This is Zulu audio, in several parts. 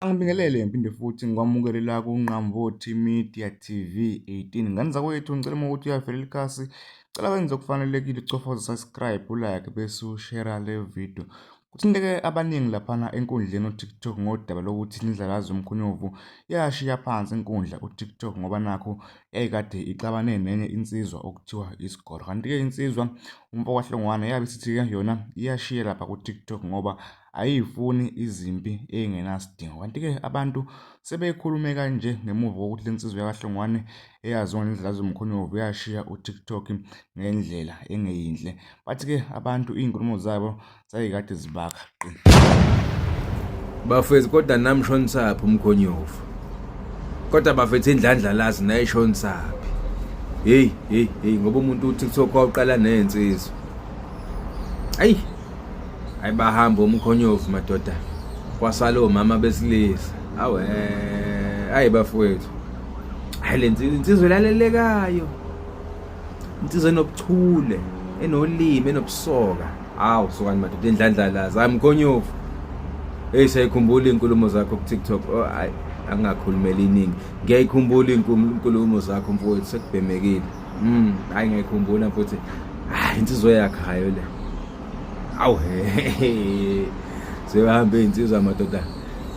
Angibingelele ngiphinde futhi ngikwamukele la kuNqambothi Media TV 18. Ngane zakwethu ngicela uma ukuthi uyavelela ikhasi, cela wenze okufanelekile ucofa u-subscribe, ulike bese ushare le video. Kuthinteke abaningi laphana enkundleni uTikTok ngodaba lokuthi indlalazi yomkhonyovu yashiya phansi inkundla uTikTok ngoba nakhu yayikade ixabane nenye insizwa okuthiwa isigoro. Kanti-ke insizwa umfokaHlongwane yabe isithi-ke yona iyashiya lapha kuTikTok ngoba ayiyifuni izimpi ey'ngenasidingo. Kanti-ke abantu sebekhulume kanje ngemuva kokuthi le nsizwa yakaHlongwane eyaziwa ngendlela zomkhonyovu yashiya uTikTok ngendlela engeyinhle. Bathi-ke abantu iy'nkulumo zabo zayikade zibakha qi. Bafethu kodwa nami shonisaphi umkhonyovu. Kodwa bafethu indlandla lazi nayishonisaphi. Hey hey hey ngoba umuntu uTikTok wawuqala nensizwa. Ayi Hayi bahamba umkhonyovu madoda. Kwasala omama besilisa. Awe, hayi bafowethu. Hayi le insizwa elalelekayo. Insizwa enobuchule, enolimi, enobusoka. Hawu sukani madoda indlandlalaza. Hayi mkhonyovu. Hey siyayikhumbula izinkulumo zakho ku TikTok. Oh hayi angakhulumeli iningi. Ngiyayikhumbula izinkulumo zakho mfowethu sekubhemekile. Hayi ngiyayikhumbula mfowethu. Hayi insizwa yakhayo le. Awu he. Sebahambe izinsizwa madoda.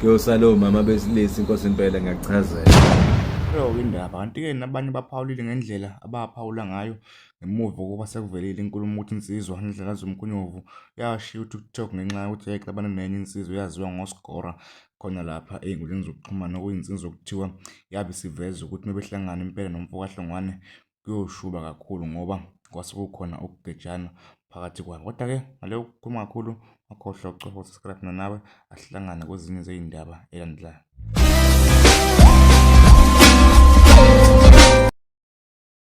Kuyosala omama besilisa inkosi impela ngiyakuchazela. Leyo indaba kanti-ke nabanye baphawulile ngendlela abaphawula ngayo ngemuva kokuba sekuvelile inkulumo ukuthi insizwa indlela zomkhonyovu yashiya uTikTok ngenxa yokuthi yayixabana nenye insizwa eyaziwa ngoSgora khona lapha ey'nkundleni zokuxhumana okuyinsizwa okuthiwa yabe isiveza ukuthi uma behlangana impela nomfo kaHlongwane kuyoshuba kakhulu ngoba kwase kukhona ukugejana phakathi kwabo. Kodwa-ke ngale ukukhuluma kakhulu, ungakhohlwa ukucofa u-subscribe nawe asihlangane kwezinye zey'ndaba elandelayo.